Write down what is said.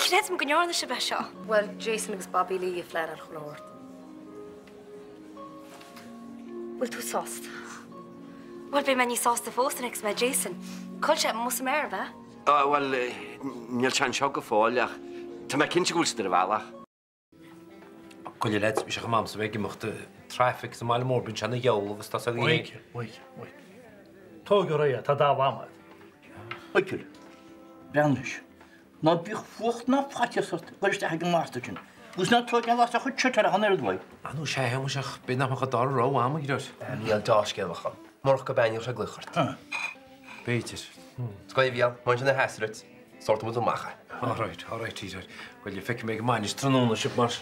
chreidim go ndearna sibh é seo. Bhuel, Jason agus Bobby Lee ag pleanáil chuile shórt. Bhfuil tú sásta? Bhuel, beidh mé níos sásta fós nuair a fheicfidh mé Jason. Cá bhfuil sé amuigh sa mbeár, ab ea? Á, bhuel, níl sé anseo go fóill ach tá mé cinnte go bhfuil siad ar a bhealach. Gabh i leith, bhí sé chomh maith agamsa bheith ag imeacht traffic sa mbaile mór, bíonn sé ina gheall agus tá a fhios againn. Michael, Michael, Michael. Tóg ar aghaidh é, tá dall am agat. Michael, breathnaigh anois. Ná bíodh fuacht ná faitíos ort dul isteach ag an mbastard sin. Agus ná tóg aon bhlas dá chuid shit ar ach an oiread uaidh. Ah nó sea, a Shéamais, ach b'fhéidir nach mbeadh an dara rogha agam, a Ghiorra. Níl dea-scéal acu. Murach gurb ea ní bheadh sé ag glaoch ort. B'fhéidir. Is go bhfial, má sin a sheas duit. Sórtaigh muid amach é. All right, all right, Peter. Bhuel, feicfidh mé ag an mbainis tráthnóna sibh mar.